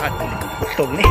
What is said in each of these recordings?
Gutom ni.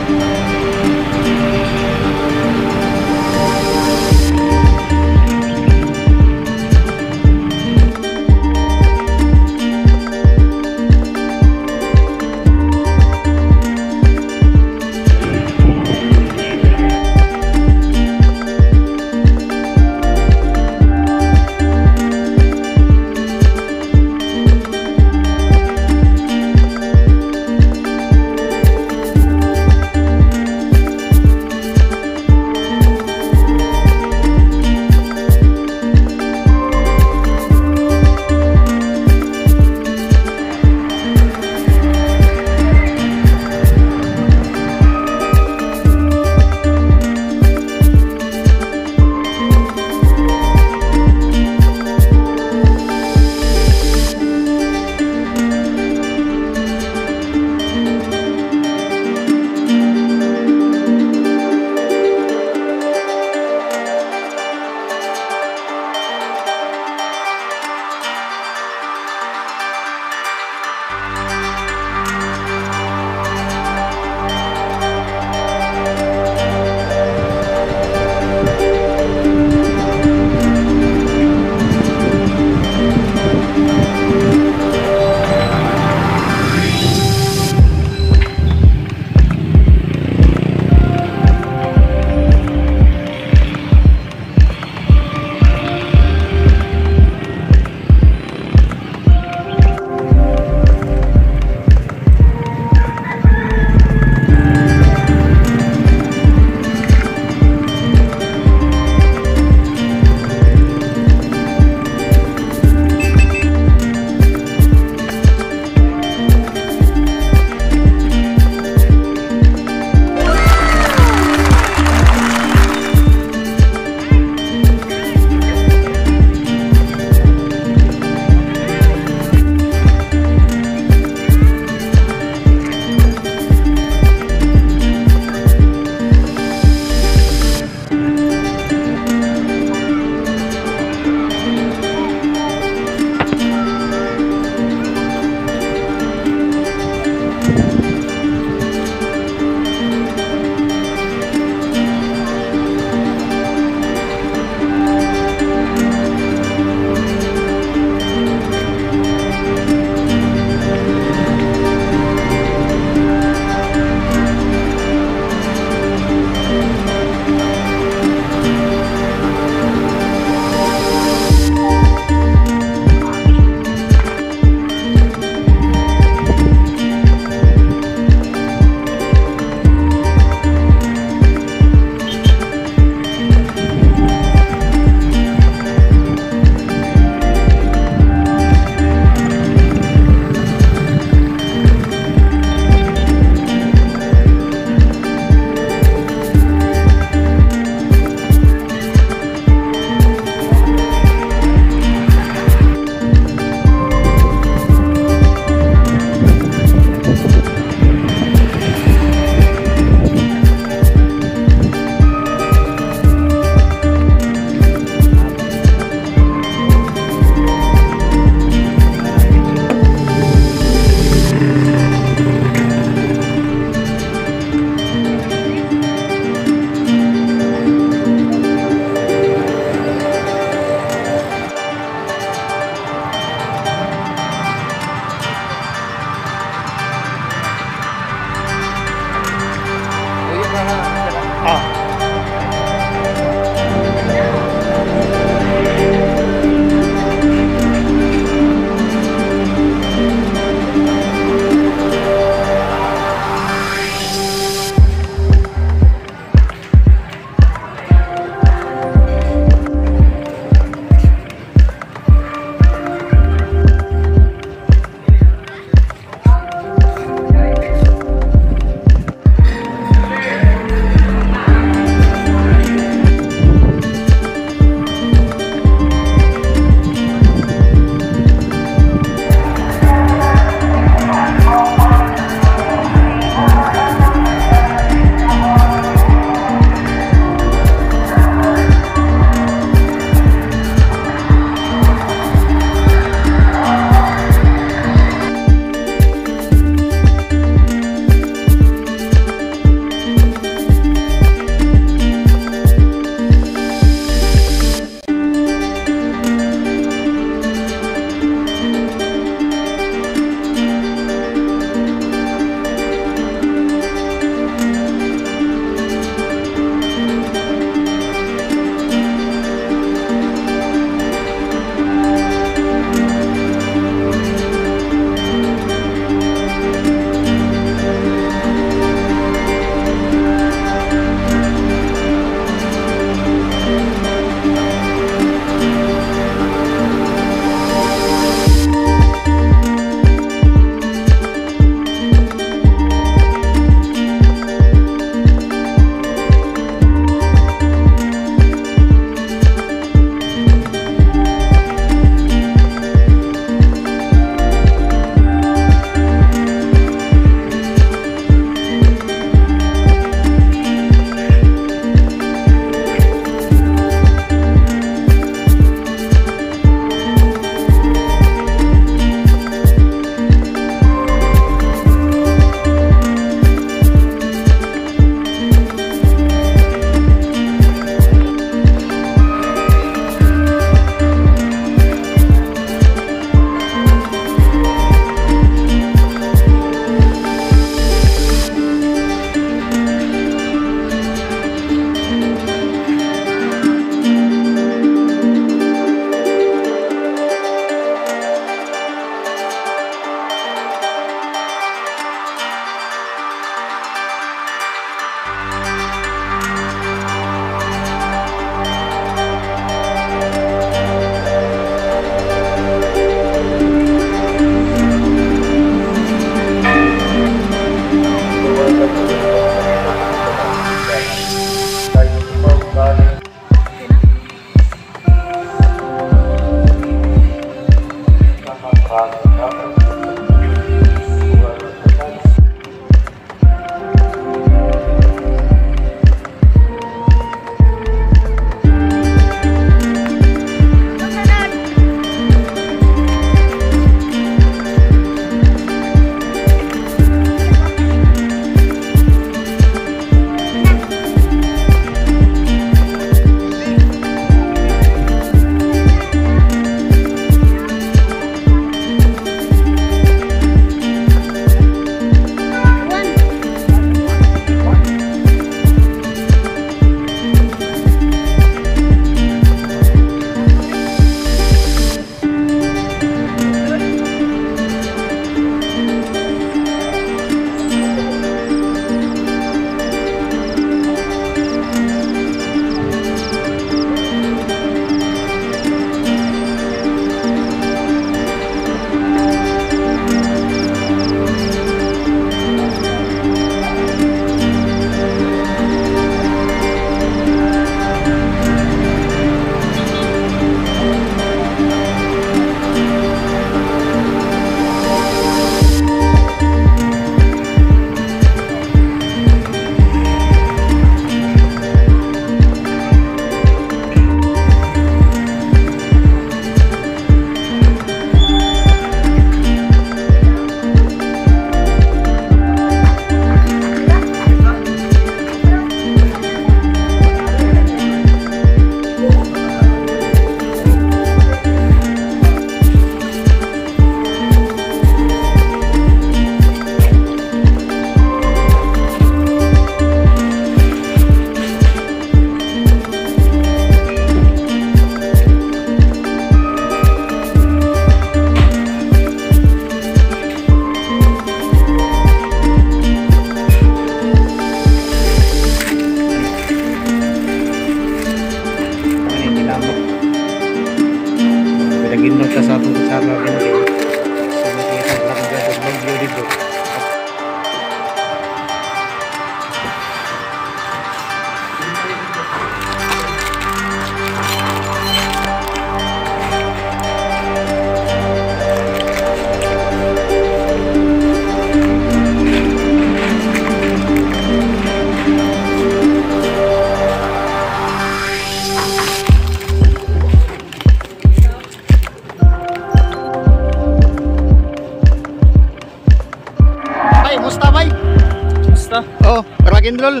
Oh, Rock'n'Roll.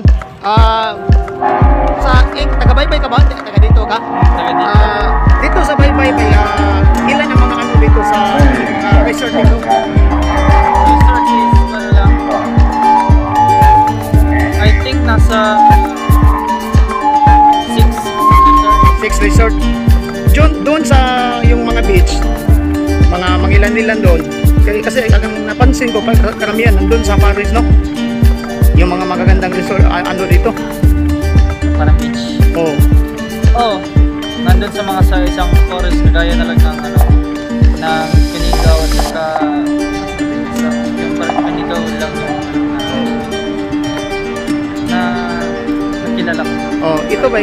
Sa taga Baybay ka ba? Taga dito ka? Taga dito. Dito sa Baybay bay, ilan ang mga ano dito sa resort dito? Resort is ano lang. I think nasa 6 resort. 6 resort. Doon sa yung mga beach, mga mangilan-ilan doon. Kasi ang napansin ko karamihan nandun sa Paris, no? Yung mga magagandang resort ano dito? Parang beach. Oo. Oh. Nandun sa mga sa isang forest kagaya na lang ng ano ng Pinigaw at saka yung parang Pinigaw lang yung ano na nakilala ko. Oh, ito ba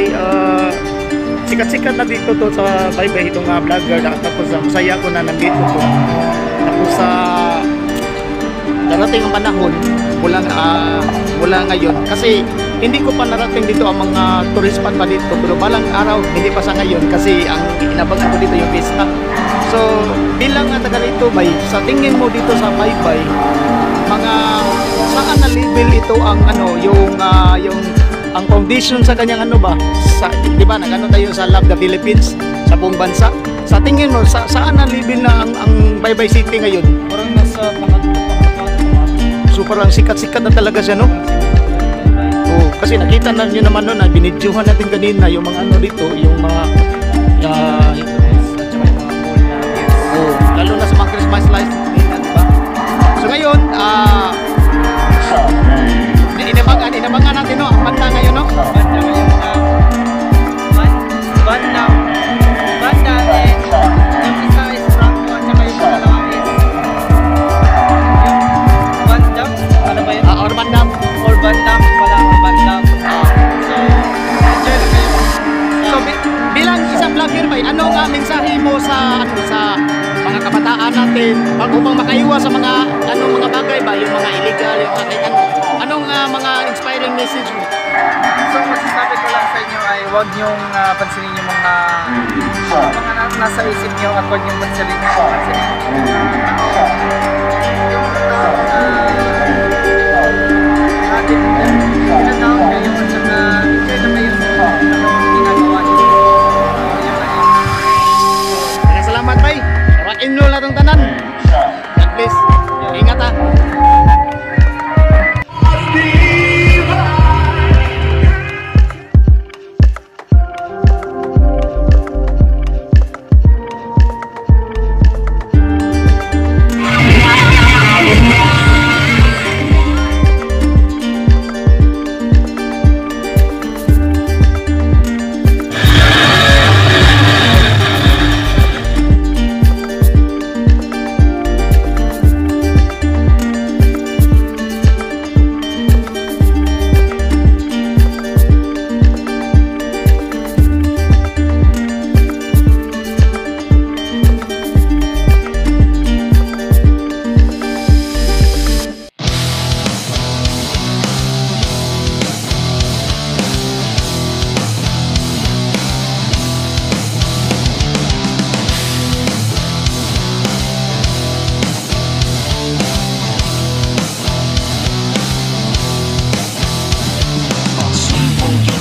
sikat-sikat na dito to sa Baybay itong vlogger na, tapos masaya ko na nandito to. Tapos sa darating ang panahon mula ngayon kasi hindi ko pa narating dito ang mga tourist spot pa dito, pero balang araw hindi pa sa ngayon kasi ang inabangan ko dito yung pista. So bilang taga rito bay, sa tingin mo dito sa Baybay, mga saan na level ito ang ano yung yung ang foundation sa kanyang ano ba sa, di ba nagano tayo sa Love the Philippines sa buong bansa, sa tingin mo saan na level na ang Baybay City ngayon? Parang nasa pangatlo. Super ang sikat-sikat na talaga siya, no? Oo, kasi nakita na nyo naman noon, binidyohan natin kanina yung mga ano dito, yung mga oh, lalo na sa mga Christmas lights nila, di ba? So ngayon, inabangan natin, no? Ang banda ngayon, no? Banda ngayon na banda and yung isa is Franco at saka yung pangalawa is yung Bandam. Ano ba yun? Or Bandam. Or Bandam pala, Bandam. So, enjoy lang kayo. So, bilang isang vlogger bay, ano Upang makaiwas sa mga anong mga bagay ba, yung mga illegal, yung mga kahit ano. Anong mga inspiring message mo? So masasabi ko lang sa inyo ay huwag niyong pansinin yung mga nasa isip niyo at huwag niyong pansinin yung tao na dinadown kayo at saka enjoy na kayo sa anong ginagawa niyo. So, yun lang yun. Maraming salamat, bay. Rock and roll na tong tanan. God bless. Ingat ha.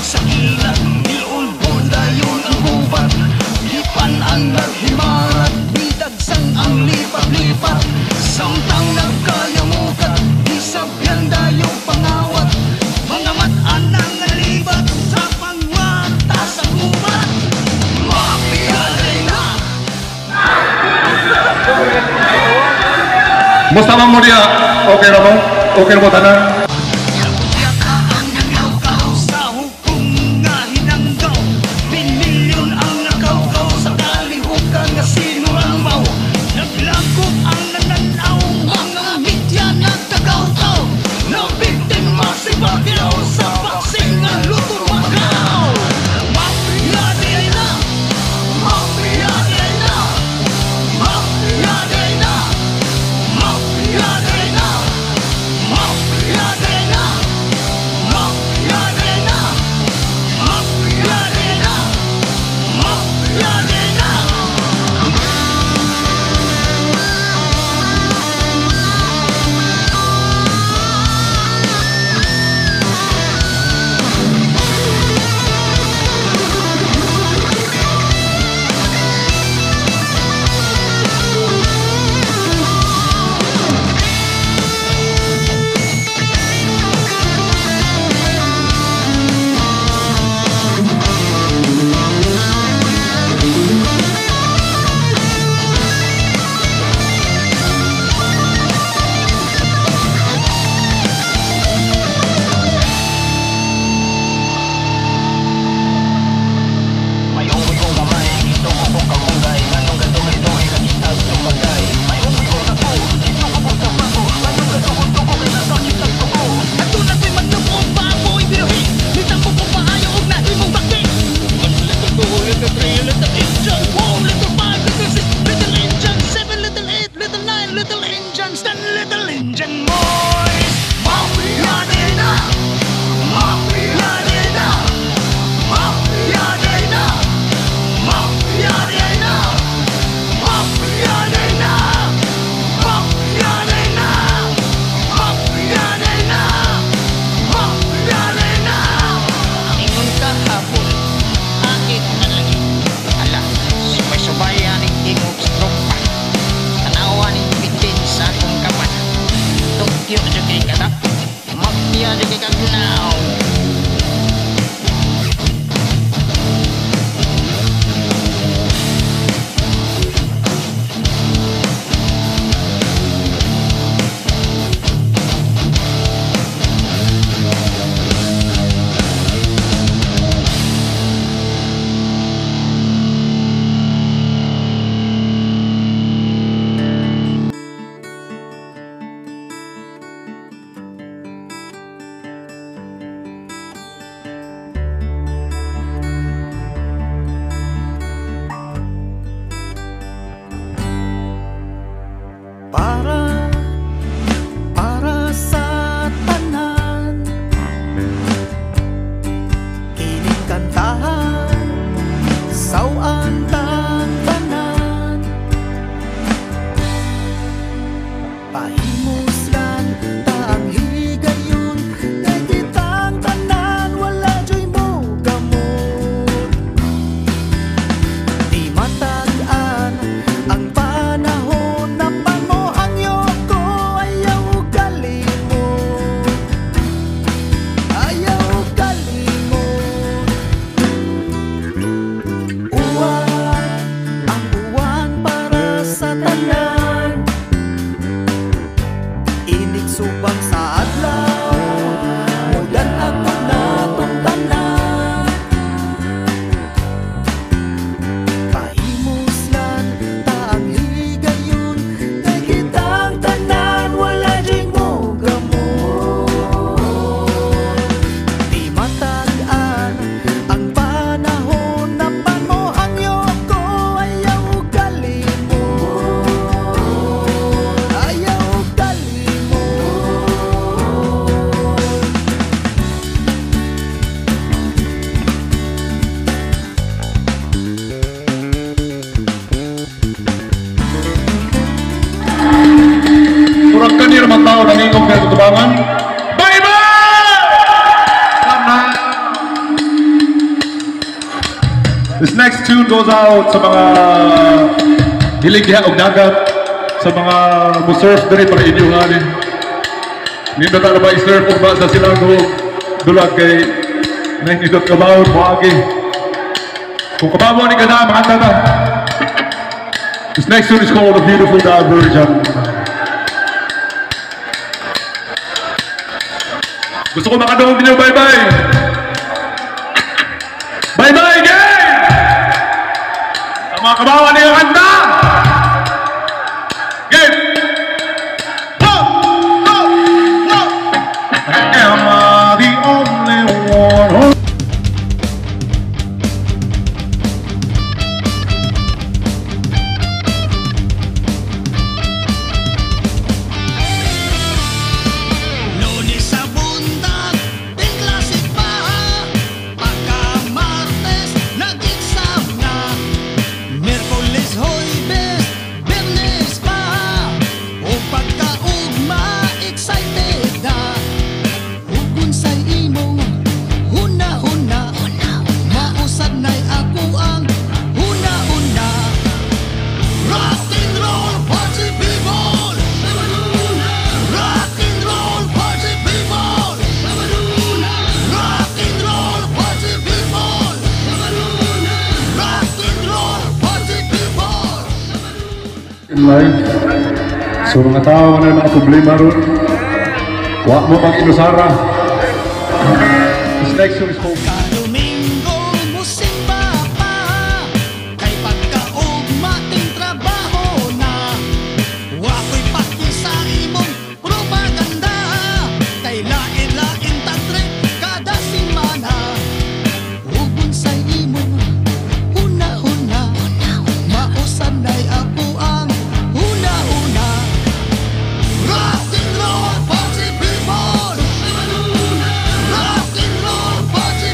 Sa ilan, niulbon dayon ang gubat. Lipan ang naghimarat, bitagsang ang lipat-lipat. Samtang nagkayamukat, isabyan dayong pangawat. Mga mat-an ang nalibat sa pangwata sa gubat. Mafia na! Musta man mo diya? Okay ra mo? Okay ra mo tanan? Sa hukom nga hinanggaw, binilyon ang nakawkaw sa kalihukan nga sinuramaw. Naglangkob ang nananaw, mga media nagtagawkaw. Nabiktima si Pacquiao sa boxing nga luto Macau. Mafia di ay na! Mafia di ay na! Mafia di ay na! Mafia di ay na! Mafia di ay na! Mafia di na! Mafia di na! Mafia di na! Aduna ko'y manok o baboy, pero hey, nitang ko paayo og nahimong baki. One little, two little, three little Indian, four little, five little, six little Indian, seven little, eight little, nine little Indians, 10 little Indian boys. Mafia di na! Mafia di na! Mafia di na! Mafia di na! Mafia di na! Mafia di na! Mafia di na! Mafia di na! Ingon ka hapon, akit na lagi. Ala, subay-subay aning tingog sa tropa. Tanawa ning bitin sa akong kaban. Tokyo jud kay kada. Mafia jud kay kagnaw. Para sa tanan kining kantahan, saw-an tang tanan. Pahimuslan ta ang higayon kay kitang tanan wala juy mogamot. Di matag-an ang panahon na pamohangyo ko, ayaw kalimot, ayaw kalimot. Uwan, ang uwan para sa tanan. Inig subang sa adlaw, mudan ako natong tanan. Pahimuslan ta ang higayon kay kitang tanan wala juy mogamot. Di matag-an ang panahon na pamohangyo ko, ayaw kalimot, ayaw kalimot. Murag kanir man tao nangingong kaya tutubangan. Bye-bye! Tama! This next tune goes out sa mga hilig diha og dagat, sa mga mo-surf diri para inyo nga ni. Nindot na ba i-surf og ba sa silang dulag kay nindot kabaw moagi. Kung kabaw ni kada makanta ta. This next tune is called "A Beautiful Diversion." Gusto ko makadungog ninyo, bye-bye! Bye-bye, gang! Sa mga kabawan niyo kanta! Game! One, two, one! Am I the only one who Lunes sa buntag, klase pa. Pagka Martes, nag-exam na. Miyerkules, Huwebes, Biyernes pa. O pagkaugma, excited na. Ug unsay imong huna-huna, mausad na'y ako ang huna-huna. Rock and roll party people! Rock and roll party people! Rock and roll party people! Rock and roll party people! In life. So mga tao na mga problema ron, wa mo mag-inusara. This next song is called Kadomingo musimba pa, kay pagkaugma ting trabaho na. Wa ko'y paki sa imong propaganda, kay lain-lain tag trip kada semana. Ug unsay imong huna-huna, mausad na'y ako ang huna-huna. Rock and roll party people! Rock and roll party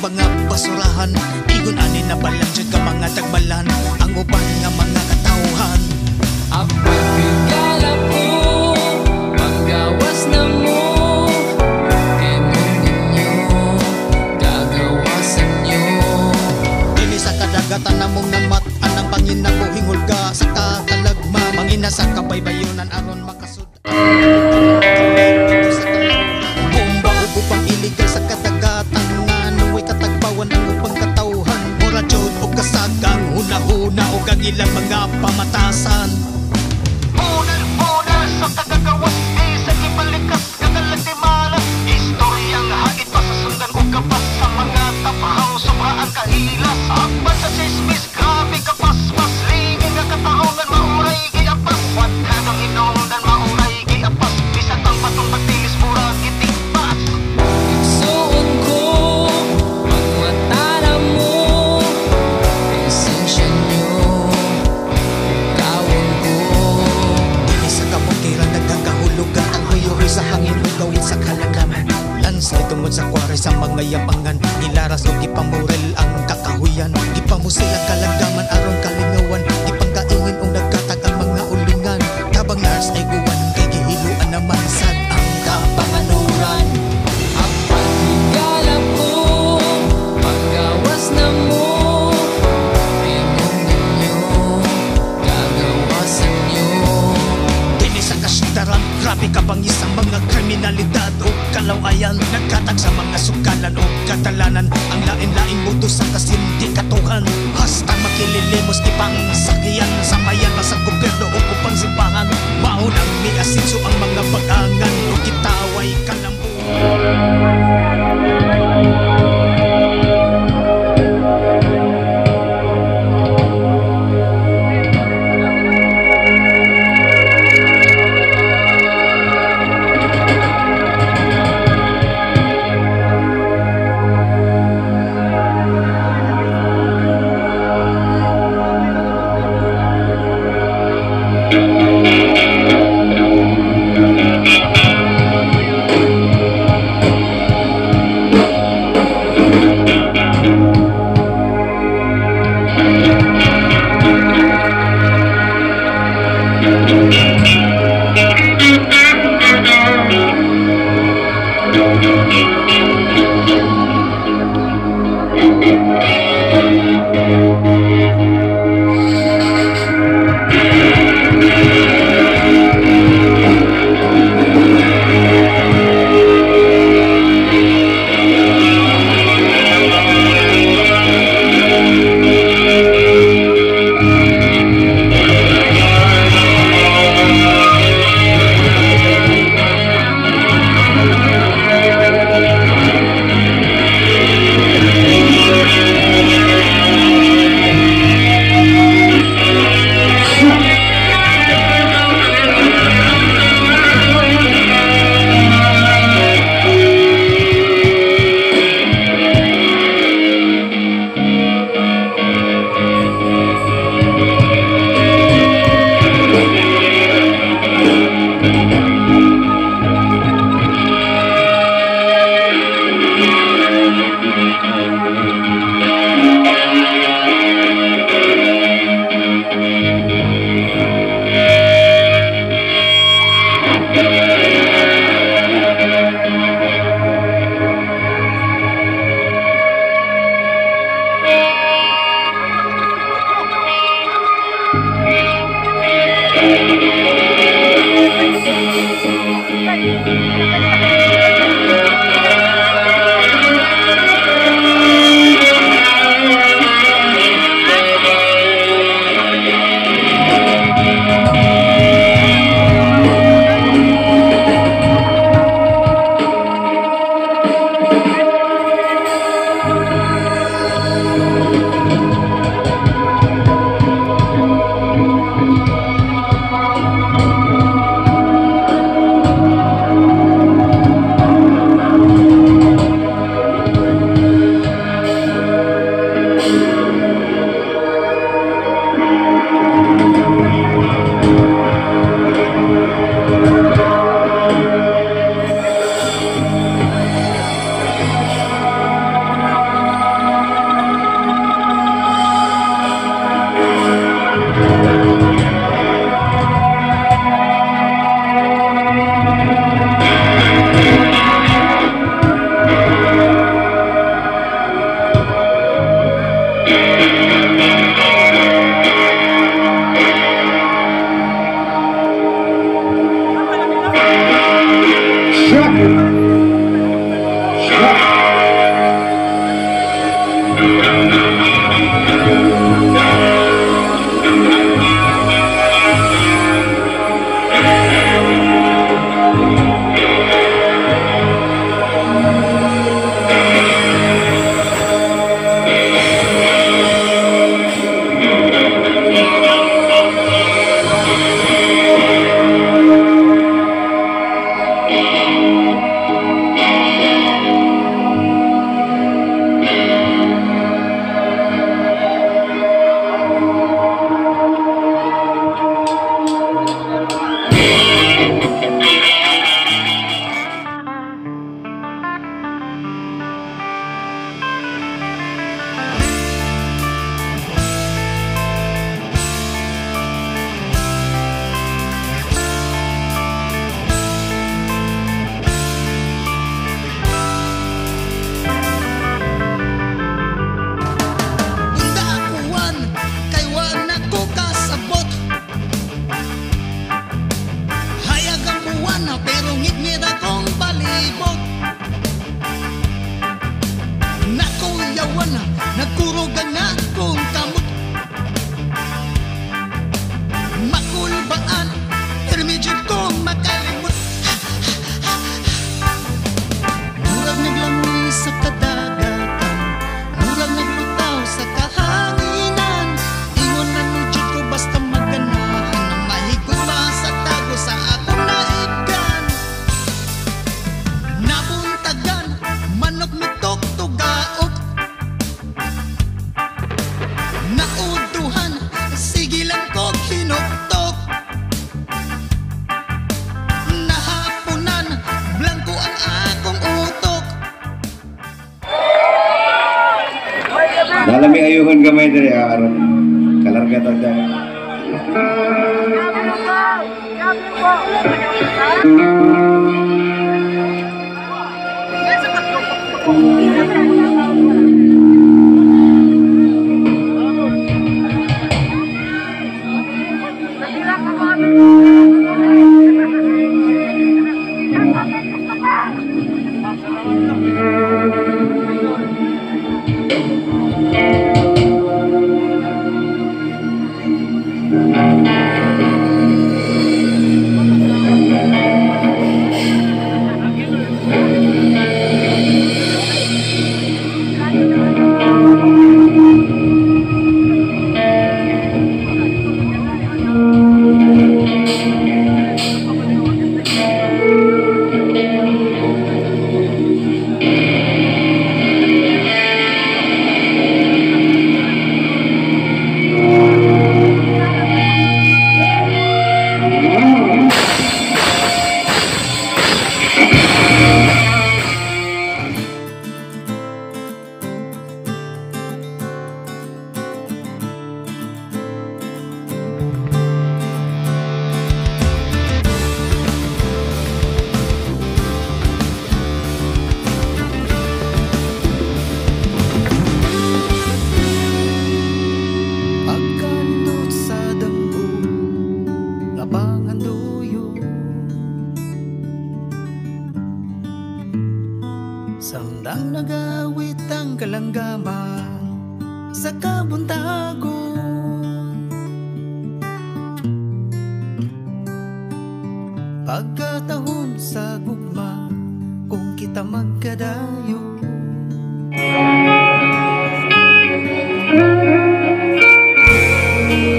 Mga basurahan. Igon ani na balang jud ka mga tagbalan ang uban nga mga katawhan. Apan higala ko, panggawas na mo, kay ninyo, gagawasan nyo. Dini sa kadagatan namong namat-an ang panginabuhing hulga sa katalagman. Mangina sa kabaybayonan aron makasud. Bomba ug upang iligal sa kadagatan nga naway katagbawan ang upang katawhan. Mura jud og kasagang huna-huna og ang ilang mga pamatasan. Unal-unal sa kagagawas, di sa ibalikas, kagalantimalas. Istoryang hait pa sa sundan o kapas sa mga tapahaw, sobra ang kahilas. Akban sa sismis, grabe kapaspas, lingin nga katarungan, mauray giapas. Wadkadong hinungdan, mauray giapas, bisag ang patong patilis, murag gitigpas. Igsuon ko, pagmatara mo, presensya nyo, kawon ko. Dili sa kabukiran nagkakahulugan ang huyuhoy sa hangin ug gawin sa kalangaman. Landslide tungod sa kware sa mga yapangan, nilaras og gipamurel ang kakahuyan. Gipamusil ang kalanggaman aron kalingawan, gipangkaingin og nagkatag ang mga ulingan. Tabang nars ay guwan kay gihiluan naman sad ang kapanganuran. Apan higala ko, panggawas na mo, tingog ninyo, gagawasan nyo. Dini sa kasyudaran, grabe ka bangis ang mga kriminalidad o kalawayan. Nagkatag sa mga sukalan o katalanan, ang lain-laing mundo sa kasindikatuhan. Hasta makililimos ipang sakyan, samayan pa sa gobyerno o upang simbahan. Maunang miasinso ang mga bagangan o kitaway kalambuan. Ayuhon gamay diri ah, aron kalarga ta dagat. Pagkanindot sa damgo nga panganduyo, samtang nagawit ang kalanggama sa kabuntagon. Pagkatahom sa gugma kung kita magkadayo.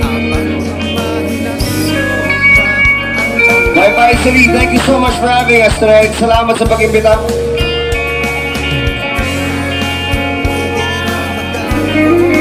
Apan imahinasyon pa ang Bye bye, City. Thank you so much for having us tonight. Salamat sa pag-imbita. Pwede na magdalaw.